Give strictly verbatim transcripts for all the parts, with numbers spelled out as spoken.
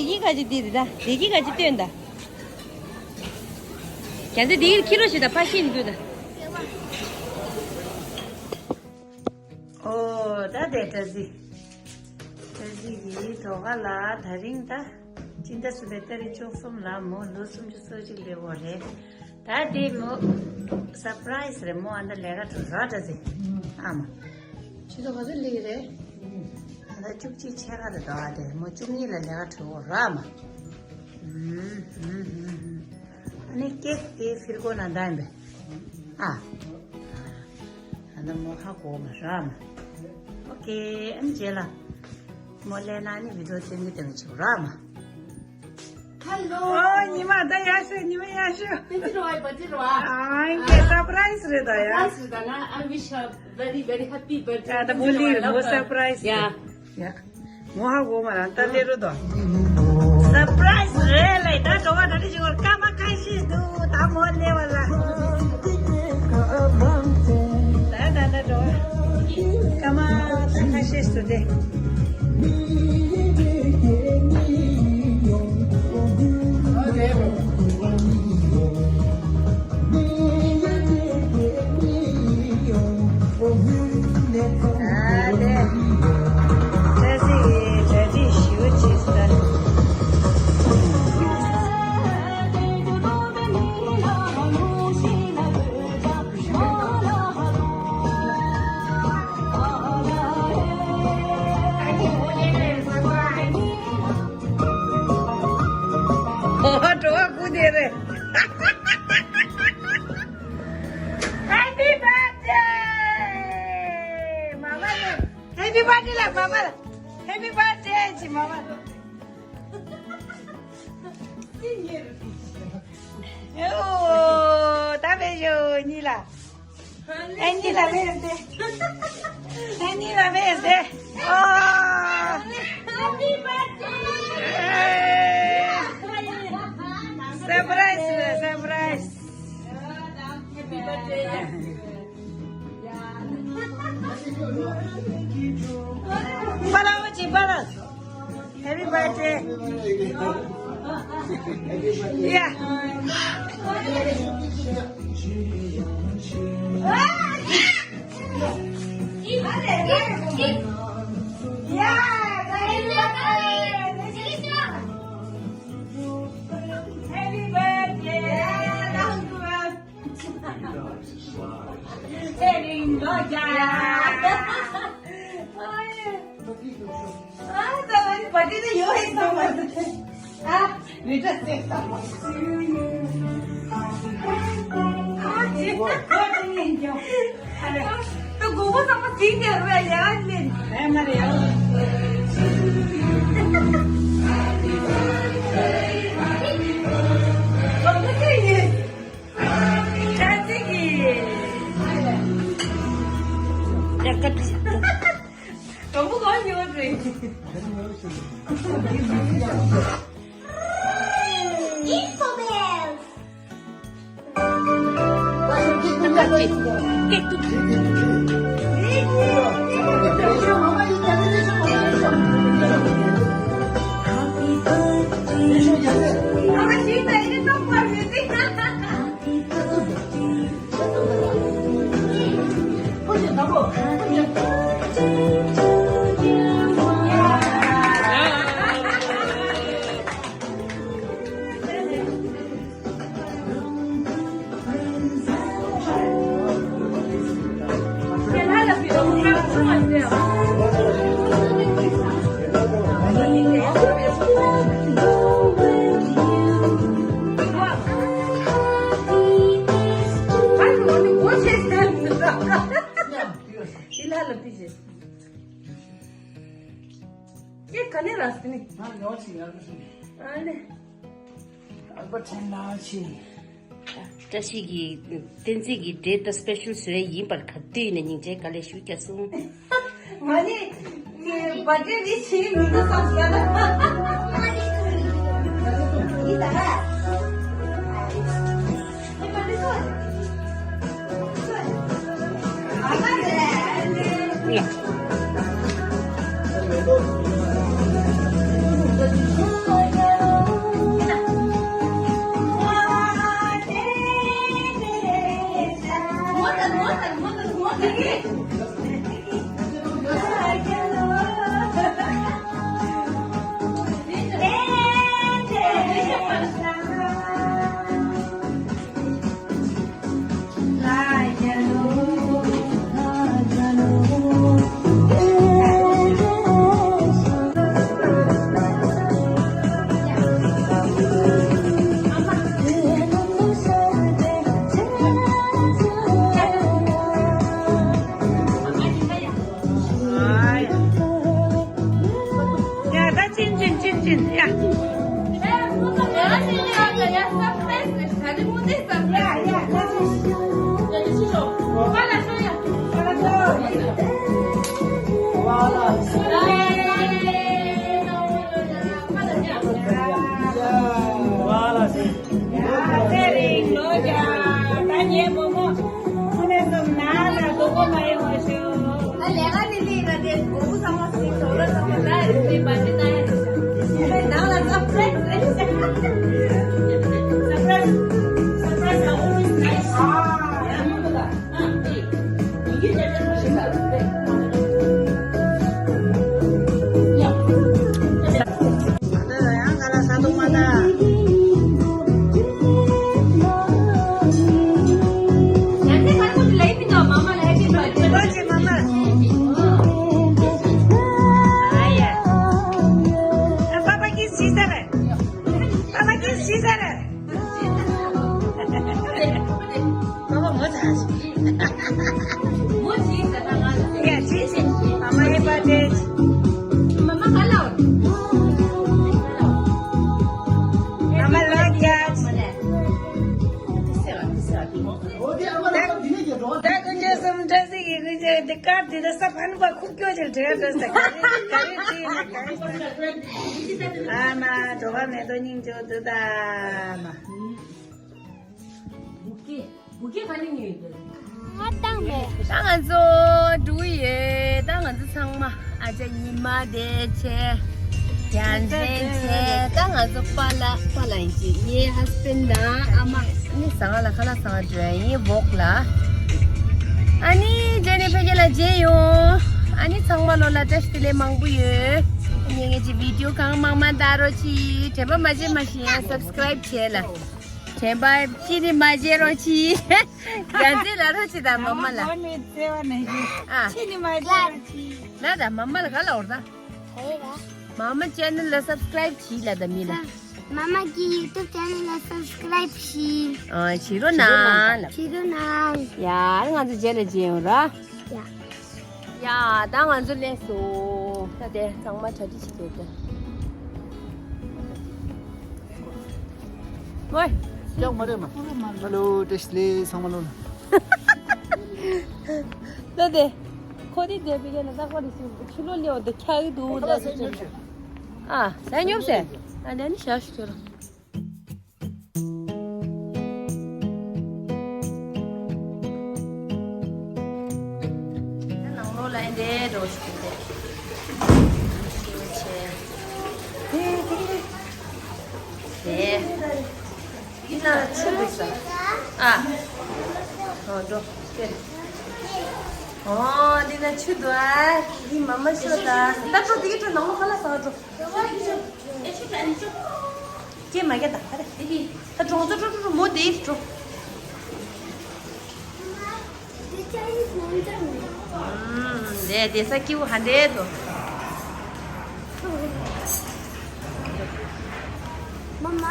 ཡིན་ག་ཅི་དེ་རེད་ད། དེ་གི་ག་ཅི་སྟོན་ད། རྒྱ་ཚ་དེ་ཁྱི་རོ་ཞིག་ད་ཕ་ཤིན་འདུག་ད། ཨོ་ད་དེ་བཀྲ་ཤིས། བཀྲ་ཤིས་ཀྱི་གྲོགས་ཁ་ལ་ད་རིང་ད། སྤྱི་ཟླ་གསུམ་པའི་ཏ་རིག་བཅུ་གསུམ་ལ་མོ་ལོ་སུམ་ཅུ་སོ་གཅིག་སླེབས་ཡོད་རེད། ད་དེ་མོ་སར་པ་རའི་སི་རེད། མོ་ཨ་ད་ལས་ཀ་འགྲོ་ར་འདྲ་ཟེ། ཨ་མ། ཆུ་ཚོད་ག་ཚོད་སླེབས་ཀྱི་རེད། ཨ་ད་བཅུ་གཅིག་ཕྱེད་ཀ་རེད་དོ། ཨ་དེ་མོ་བཅུ་གཉིས་ལ་ལས་ཀ་གྲོལ་འོ་ར་མ། ཨ་ནི་ཀེག་དེ་ཕིར་གོ་ན་ད་ཡིན་པས། ཨ། ཨ་ད་མོ་ཧ་གོ་མ་ར་མ། ཨོ་ཀེ། ཨ་ནི་རྗེས་ལ་མོ་སླེབས་ན་ནི་བི་ཌི་ཡོ་སྟོན་གི་སྟོན་གི་བྱེད་ར་མ། Hello. ཨོ་ཉི་མ་ད་ཡག་ཤོས། ཉི་མ་ཡག་ཤོས། བདེ་སྐྱིད་རོ་ཨ། བདེ་སྐྱིད་རོ་ཨ། ཨ་ཀེ་སར་པ་རའི་སི་རེད་ད་ཡ། སར་པ་རའི་སི་རེད་ད་ན། I wish her very very happy birthday. ད་ད་བུ་ལི་རེད་མོ་སར་པ་རའི་སི། ཡ། ཡ། མོ་ཧ་གོ་མ་ར་ད་ལེ་རོ་དོ། སར་པ་རའི་སི་རེད་ལེ། ད་འགྲོ་བ་ད་ལི་ཅི་གོར་ཀ་མ་ཁ་ཤས་འདུག་ད་མོ་སླེབས་པ་ལ། ད་ད་ད་འགྲོ་བ་ཀ་མ་ད་ཁ་ཤས་འདུག་སྟེ། ཨོ་འགྲོ་བ་སྐུ་དེ་རེད། Happy birthday! མ་མ་ལ། Happy birthday ལ་མ་མ་ལ། Happy birthday ཅི་མ་མ་ལ། ཨོ་ད་བེ་ཞོ་ཉི་ལ། ཨན་ཉི་ལ་བེ་སྟེ། ཨན་ཉི་ལ་བེ་སྟེ། ཨོ། Happy birthday. སར་པ་རའི་སི་རེད། སར་པ་རའི་སི། Happy birthday. པ་ལ་བ་ཅི་པ་ལ། Happy birthday. Yeah. Yeah. Happy birthday. ཁྱེད་ག་ནས་ལ་སི་ནི། ང་ཉོ་ཆི་ཡར་སི་ནི། ཨ་ནི། ཨ་པ་ཁྲེན་ལ་ཆི། བཀྲ་ཤིས་ཀྱི་བསྟན་འཛིན་གྱི་འབྲས་ད་སི་པེ་ཤལ་བཟོས་ཡིན་པར་ག་དུས་ཡིན་ན་སྙིང་རྗེ་དགའ་ལས་ཞུ་རྒྱ་སོང་། ང་ནི་བ་ཏྲེ་ནི་ཆི་མི་འདུག་བསམ་ཟེར་ན། ཡིན་ད། Papa kiss, Caesar. Papa kiss, Caesar. Papa, what? Yeah, Caesar. Mama, happy birthday. Mama, hello. Mama, love you. ད་ཀུན་མཁྱེན་གསུམ་བཀྲ་ཤིས་ཀྱི་ཀུན་མཁྱེན་འདི་དཀར་འདི་ད་ས་ཕན་པ་ཁུག་ཀྱོག་ཅིག་བྲེལ་འགྲོ་ས་ག་རེ་ག་རེ་བྲིས་ན་ག་རེ་ཨ་མ་འགྲོ་བ་མེད་དོ་སྙིང་རྗེ་འདུག་ད་མ། བུ་སྐྱེས་བུ་སྐྱེས་ག་ནས་ཉོས་ཡོད་དེ། ང་བཏང་མེད། ད་ང་ཚོ་འགྲོ་གི་ཡོད། ད་ང་ཚོ་ཚང་མ་ཨ་ཅག་ཉི་མ་དེ་བྱས། རྒྱལ་མཚན་བྱས། ད་ང་ཚོ་པཱ་ལགས་པཱ་ལགས་ཡིན་གྱི་ངའི་ཧ་སི་བེན་དང་ཨ་མ་ནི་ཟ་ང་ལ་ཁ་ལག་ཟ་ང་འགྲོ་ཡ་ཡིན་བོག་ལ། ཨ་ནི་རྗེས་ནས་ཕ་གི་ལ་མཇལ་ཡོང་། ཨ་ནི་ཚང་མ་ལོ་ལ་བཀྲ་ཤིས་བདེ་ལེགས་མང་པོ་ཡོད། ཨ་ནི་ངེད་ཀྱི་བི་ཌིའོ་གང་མང་མང་ལྟ་རོགས་གྱིས། དྲན་པ་མ་བརྗེད་མ་ཤེས་ཡ་སབ་སི་ཀ་རའིབ་བྱས་ལ། དྲན་པ་ཅི་ནི་མ་བརྗེད་རོགས་གྱིས། རྒྱ་མཚན་ལ་རོགས་གྱིས་དང་མ་མ་ལ། ཨ། ཅི་ནི་མ་བརྗེད་རོགས་གྱིས། ལ་དང་མ་མ་ལ་ག་ལ་འོར་ད། ཨེ་ར། མ་མ་ཅེ་ནལ་ལ་སབ་སི་ཀ་རའིབ་བྱིས་ལ་དང་མི་ལ། མ་མ་གི་ཡུ་ཊུབ་ཅེ་ནལ་ལ་སབ་སི་ཀ་རའིབ་བྱིས། ཨ་བྱིས་རོགས་གནང་ལ། བྱིས་རོགས་གནང་། ཡ་ང་ཚོ་རྗེས་ལ་མཇལ་ཡོང་ར། ཡ། ཡ་ད་ང་ཚོ་སླེབས་སོང་། ད་དེ་ཚང་མ་གྲ་སྒྲིག་བྱེད་དགོས་ཏེ། ཝེ། ཀྱང་མ་རེད་མ། ཧ་ལོ་བཀྲ་ཤིས་བདེ་ལེགས་ཚང་མ་ལོ། ད་དེ། ཁོ་དེ་དེ་བི་ག་ན་ད་ཁོ་དེ་ཆུ་ལོ་ལེའོ་དེ་ཁྱག་གི་འདུག་ད་དེ་ཆུ། ཨ་ཟ་ཉོབ་སེ། ཨ་ད་ནི་ཞག་ཞུ་ཁྱོད་རང་། ནང་ལོགས་ལ་འདི་འདྲ་ཞིག་འདུག་སྟེ། དེ་འདི་ན་ཆུ་འདུག་ས། ཨ། ཨོ་འགྲོ། ཨོ་འདི་ན་ཆུ་འདུག་ཨ། འདི་མ་མ་ཤོད་ད། ད་འགྲོ་འདི་གི་འགྲོ་ནང་ལོགས་ཁ་ལག་ཟ་འགྲོ། སྐྱེ་མ་རྒྱ་དང་ཁ་རེ། ད་གྲོང་ཚོ་ཀྲོ་ཀྲོ་ཀྲོ་མོ་དེ་ཡིས་ཀྲོ། དེ་དེ་ས་ཀྱི་བུ་ཧ་འདྲེ་དོ། མ་མ།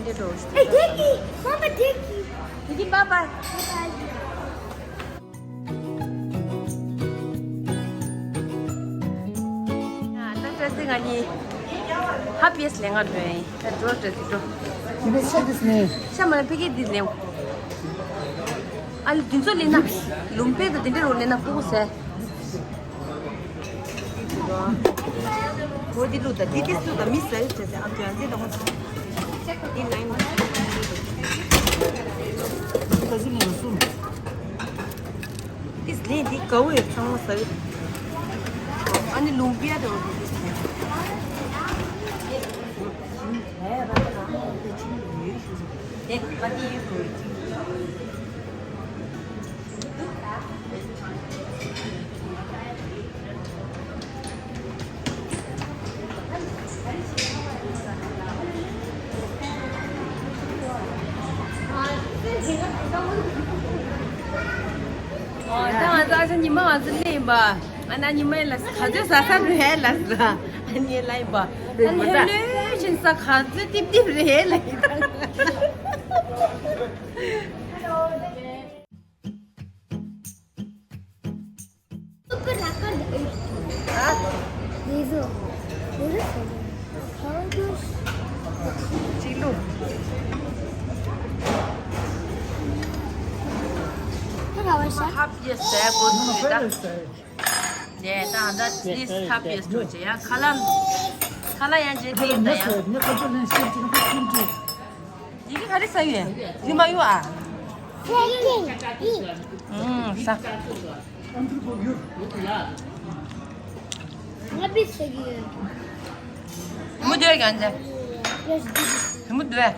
འདི་འགྲོ། ཨེ་དེ་ཀི། མ་མ་དེ་ཀི། དེ་ཀི་བཱ་བཱ། བཱ་བཱ། ད་བཀྲ་ཤིས་ང་གཉིས་ཧ་པི་ཡེ་སི་ལེན་ག་འགྲོ་ཡིན། ད་འགྲོ་བཀྲ་ཤིས་འགྲོ། དེ་ནས་ཤ་དེ་ནས། ཤ་མ་ལ་ཕི་ཀི་དེ་ལེན། ཨ་ལེ་དེ་ཚོ་ལེན་ན། ལུམ་པེ་དང་དེ་འདྲ་རོ་ལེན་ན་ཕོག་གོ་ཟེར། འོ་འདི་ལུག་ད་འདི་ཏིས་ལུག་ད་མི་ཟ་ཡི་ཟེར་ཟེར་ཨ་ཀྱོ་ཨ་ཟེར་ད་ཧོ་ད། འདི་ལེན་ན། ཏིས་ལེན་འདི་ག་བོ་ཡོད་ཚང་མ་ཟ་གི། ཨ་ནི་ལུམ་པི་ཡ་དེ་འོ་འདི་ཏིས་ལེན། དེ་ཨ་ནི་ཡོད་དོ། ཨོ། ད་ང་ཚོ་ཨ་ཅག་ཉི་མ་ང་ཚོ་སླེབས་ཡིན་པ། ཨ་ན་ཉི་མ་ལ་ག་ཚོད་ཟ་ས་རེད་ལ་ཟ། ཨ་ནི་ལ་ཡིན་པ། ཨ་ནི་ལོས་བཞིན་ས་ག་ཚོད་ཏིབ་ཏིབ་རེད་ལ་ཡིན། ཡེ་ཟས་གོ་ཐུབ་ཡོད་ད། ནས་ད་ད་this cup is too much. ཡང་ཁ་ལག་ཁ་ལག་ཡང་བརྗེད་དེ་ཡིན་ད་ཡང་། ཡི་གེ་ག་རེ་ཟ་ཡོད། དེ་མ་ཡོད་ཨ། ཨུམ་ཟ། ང་བིས་ཟ་གི་ཡོད། དེ་མོ་འདོད་ཀྱང་ཟ། དེ་མོ་འདོད།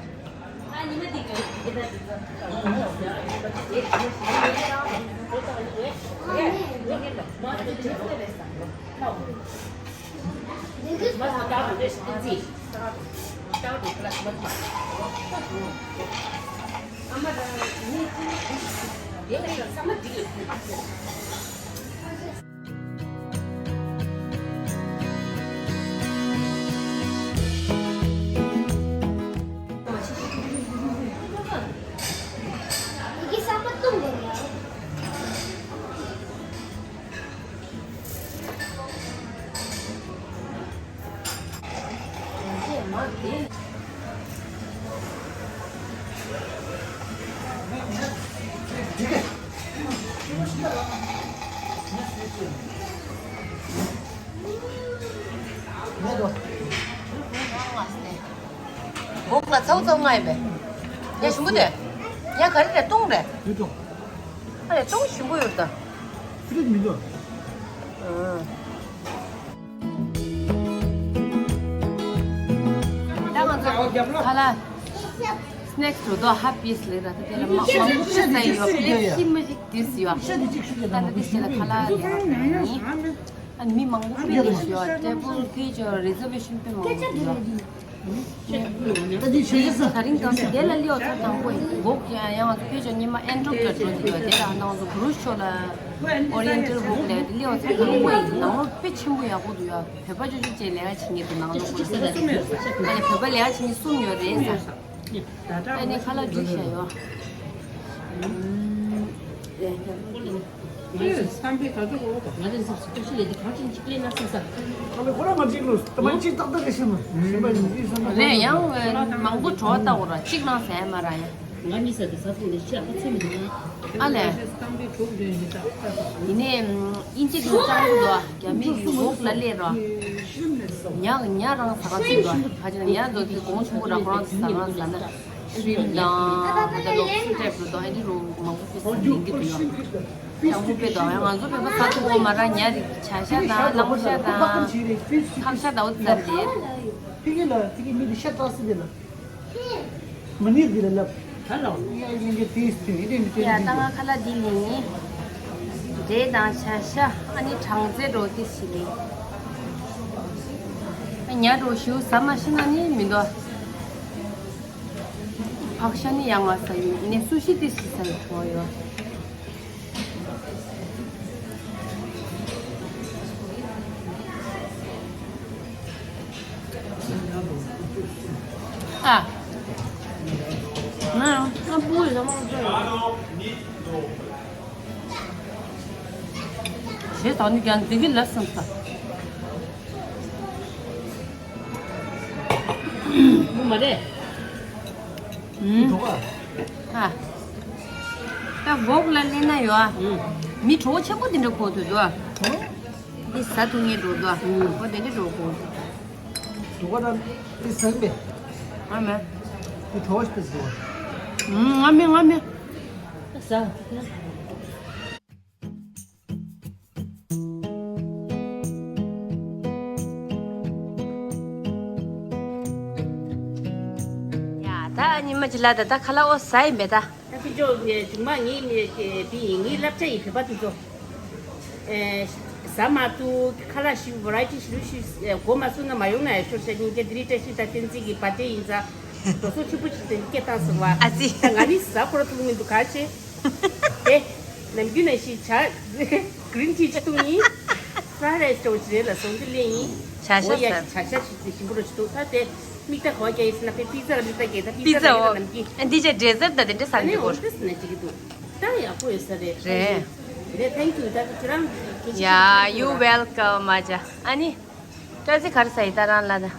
འོག་ལ་ཚ་བོ་ཚ་བོ་ང་ཡིན་པས། ཡ་ཞིམ་པོ་དེ། ཡ་ག་རེ་རེད། ཏོང་རེད། ཡུ་ཏོང་། ཨ་ལས་ཏོང་ཞིམ་པོ་ཡོད་ད། ཕི་རིག་མི་འདུག་ཨ། ད་ང་ཚོ་ཁ་ལག་སི་ནེག་སི་འགྲོ་དོ་ཧ་པིས་ལེ་ར་ད་དེ་ལ་མ་མང་པོ་ཤ་ཟ་ཡོད་པས་ཤི་མ་ཞིག་དིས་ཡོད། ད་ད་དེ་ཤ་ལ་ཁ་ལག་ལེ་ར་ཡིན། ཨ་ནི་མི་མང་པོ་ཕེབས་ཀྱི་ཡོད། ཊེ་བལ་ཕལ་ཆེར་རི་ཛར་ཝེ་ཤན་དཔེ་མང་པོ་ཡོད། ད་འདི་ཆོས་རྒྱལ་ས། ད་རིང་དང་དེ་ལ་སླེབས་ཚར་དང་པོ་ཡིན། འོག་ཡང་ཡང་ང་ཚོ་ཕལ་ཆེར་ཉི་མ་ཨེན་ཌོབ་ལ་འགྲོ་གི་ཡོད། དེ་ལ་ང་ཚོ་གུ་རུ་ཤོ་ལ་ཨོ་རི་ཡེན་ཊལ་འོག་ལ་སླེབས་ཚར་དང་པོ་ཡིན། ནང་ལོགས་དཔེ་ཆེན་པོ་ཡག་པོ་འདུག་ཡ། བོད་པ་ཅོ་ཅོ་བཅས་ལས་ཀ་བྱེད་མཁན་འདུག་ནང་ལོགས་གུ་རུ་ཤོ་ལ། ཨ་ནི་བོད་པ་ལས་ཀ་བྱེད་མཁན་གསུམ་ཡོད་རེད་ས། ཨ་ནི་ཁ་ལག་བསྒྲིགས་བཞག་ཡོད། ཨ་ལས་ཁོ་རང་ང་གཅིག་ལོ་ད་མ་གཅིག་ཏག་ཏག་གི་ཤི་མ་ཤི་མ་ཡིན་གཅིག་བསམ་པ་རེད། ཡང་མང་པོ་གྲོགས་ལྟ་འོ་ར་གཅིག་ལང་ཟེར་མ་ར་ཡ། ང་མི་ས་དེ་ས་ཐུག་ནས་ཤ་ཁ་ཚིག་མི་འདུག་ཨ་ལས། ཡིན་ནའི་ཨིན་ཇི་གི་ལྕགས་པོ་འདུག་རྒྱ་མི་གི་འོག་ལ་སླེབས་རོགས། ཉ་ཉ་རང་ཟ་ག་ཚིག་འདུག་ཁ་ཅིག་ཉ་འདུག་དེ་གོང་ཆུང་པོ་ར་ཁོ་རང་ཟ་ག་ཟ་ན། ཤྲིམ་དང་ད་ལོབ་སི་ཊར་ཊེབ་དང་ཨ་ནི་རོ་མང་པོ་ཞིག་ཟ་ལེན་གྱི་འདུག་ཡང་དང་པོ་དཔེ་དང་ཡང་ང་ཚོ་བོད་པ་ཟ་ཐུབ་པོ་མ་ར་ཉ་རིགས་བྱ་ཤ་དང་གླང་ཤ་དང་ཁམ་ཤ་དང་འོ་ཙམ་རེད། ཕི་གི་ལ་ཕི་གི་མི་དེ་ཤ་སྟག་སི་དེ་ལ་མི་ནི་དེ་ལ་ལབ་ད་ལ་ཡ་ཡིན་གྱི་དེ་སི་དེ་ཡིན་དེ་མི་དེ་ཡ་ད་ང་ཁ་ལག་འདི་ལེན་ནི་འབྲས་དང་བྱ་ཤ་ཨ་ནི་གྲང་ཚལ་རོ་དེ་ཞིག་ལེན། ཉ་རོ་ཞུ་ཟ་མ་ཤི་ན་ནི་མི་འདུག་ཕག་ཤ་ནི་ཡང་ང་ས་ཡིན་ནས་སུ་ཤི་ཏི་སི་ས་ཡི་ཐོ་ཡོ། ཨ། ང་ཨ་པུའི་ལ་མང་ཚོ་ཡོད། ཞེས་དང་ནི་ཀྱང་འདི་གི་ལ་སོང་ས། མ་རེད། ཨ། ད་བོག་ལ་སླེབས་ན་ཡོད་ཨ། མི་གྲོགས་ཆེན་པོ་དེ་འདྲ་གོ་ཐུབ་འདུག་ཨ། འདི་ཟ་ཐུབ་ངེས་འགྲོ་འདུག་ཨ། འོ་དེ་འདྲ་འགྲོ་གོ་འདུག་འདུག་ག་ད་འདི་ཟ་གི་མེད། ང་མེད། འདི་གྲོགས་ཤིག་ཟ། ང་མེད་ང་མེད། ཟ། ཡ་ད་ཉི་མ་ཅི་ལ་ད་ད་ཁ་ལག་འོ་ཟ་ཡིན་པས་ད། ད་ཕི་ཇོ་ཆུང་མ་ངའི་མི་དེ་ཡིན་ངའི་བསླབ་བྱ་ཡིན་བོད་པ་དེ་ཚོ། ཟ་མ་ཐུབ་ཁ་ལག་ཞིག་བ་ར་ཅི་ཞིག་ཞིག་གོ་མ་སོང་ན་མ་ཡོང་ན་ཡ་ཤོར་ཤ་སྙིང་རྗེ་དེ་རིང་བཀྲ་ཤིས་དང་བསྟན་འཛིན་གྱི་བར་ཐད་ཡིན་ཙང་། འགྲོ་སོང་ཕྱུག་པོ་ཅིག་དེ་སྐད་བཏང་སོང་བ། ཨ་ཙི། ད་ང་ནི་ཟ་ཁོ་ར་ཐུབ་མི་འདུག་ག་ཆེ། དེ། ནམ་རྒྱུན་ནང་བཞིན་ཇ། གི་རིན་ཊི་ཅིག་བཏུང་ཡིན། ཕ་རའི་རའི་སི་ཅོག་ཅིག་རེད་ལ་ཟོང་དུ་ལེན་ཡིན། ཇ་ཤ་འོ་ཡ་ཟ། ཅིག་ཇ་ཤ་ཞིག་ཞིམ་པོ་རོ་ཞིག་འདུག་ད་དེ། མིག་ཏ་གོ་རྒྱ་ཡིན་ཟེར་ན་པེ་པི་ཛ་ར་མིག་ཏ་རྒྱ་ད་པི་ཛ་པི་ཛ་རོ་འོ་ནམ་གྱི། ཨ་འདི་ཇ་ཌེ་ཛར་ཊི་ད་དེ་འདྲ་ཟ་ནི་འོ་གོ་ཏི་སི་ནས་ཅིག་གི་འདུག་ད་ཡག་པོ་ཡོད་ས་རེད། རེད། རེད། ཐེང་ཀྱུ། ད་ཁྱེད་རང་གི་ཁྱེད་ཅིག Yeah, you welcome, Aja. ཨ་ནི། བཀྲ་ཤིས་ག་རེ་ཟ་ཡི་ད་རང་ལ་ད།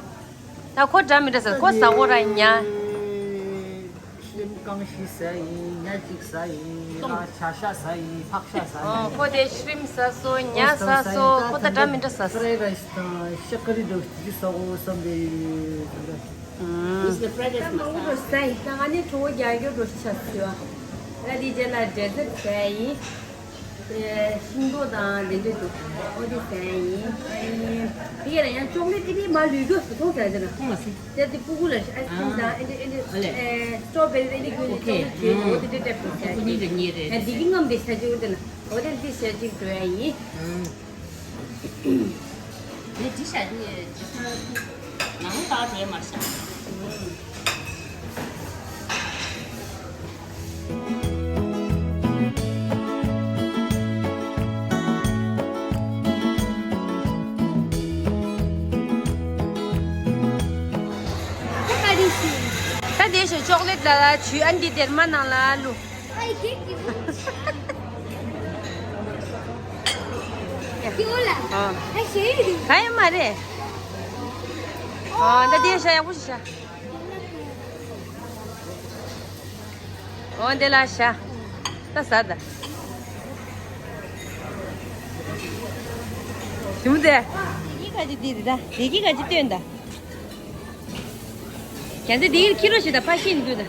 ད་ཁོ་འདྲ་མི་འདྲ་ཟེར་ཁོ་ཟ་འོ་ར་ཉ། ཤྲིམ་ཕུ་རྐང་བཞི་ཟ་ཡིན། ཉ་གཅིག་ཟ་ཡིན། ཨ་ཆ་ཤ་ཟ་ཡིན། ཕག་ཤ་ཟ་ཡིན། ཨོ་ཁོ་དེ་ཤྲིམ་ཕུ་ཟ་སོང་། ཉ་ཟ་སོང་། ཁོ་ད་འདྲ་མི་འདྲ་ཟ་སོང་། ཕ་རའི་རའི་སི་དང་ཤ་ཀ་རི་འདྲ་བོ་དེ་ཟ་དགོས་བསམ་པའི། It's the fried rice masala. ཨོ་ཟ་ཡིན། ད་ང་ནི་གྲོགས་རྒྱག་རྒྱུ་འགྲོ་ཆ་ཟོས། ད་དེ་རྗེས་ལ་ཌེ་ཟར་ཟ་ཡིན། ཤིང་ཏོག་དང་དེ་འདྲ་འདུག་ཨོ་དེ་ཟ་ཡིན། དེ་ཡང་ཡང་ཅོག་ལེ་ཊི་དེ་མ་ལུས་རྒྱུ་སུ་མཐོང་ཟ་ཟེར་ན། མཐོང་མ་སོང་། དེ་དེ་ཕྲུ་གུ་ལ་ཨའི་སི་ཀྲིམ་དང་ཨ་ཨེ་འདྲ་ཨེ་འདྲ་ཨ་ལས། ཨེ་སི་ཊོ་བེ་རི་ཨེ་འདྲ་ཀུན་ནི་ཨོ་ཁེ། ཅོག་ལེ་ཊི་ཨོ་དེ་འདྲ་སྤྲད་པ་ཟ་ཁོ་གཉིས་ཀ་གཉིས་རེད། ཨ་དེ་གི་རྔམ་དེ་ཟ་ཅིག་འོ་དེ་ན་ཨོ་དེ་དེ་ཟ་ཅིག་འགྲོ་ཡ་ཡིན། ཨ། དེ་འདྲ་ཟ་དེ་ཇི་ལྟར་ནང་ལྟར་དེ་མ་ཤ། ད་དེ་ཞོ་ཅོག་ལེཊ་ལ་ལ་ཆུ་ཨན་ཏི་དེར་མ་ནང་ལ་ལུ། ཨ། ག་ཡོད་མ་རེད། ཨོ་ད་དེ་ཤ་ཡག་པོ་ཞིག་ཤ། འོ་འདི་ལ་ཤ། ད་ཟ་ད། ཞི་མོ་དེ། དེ་གི་ག་ཅི་དེ་དེ་ད། དེ་གི་ག་ཅི་སྟོན་ད། ཁྱེད་ཚོ་དེ་གི་ཁྱི་རོ་ཞིག་ད་ཕ་ཤིན་དུས་ད།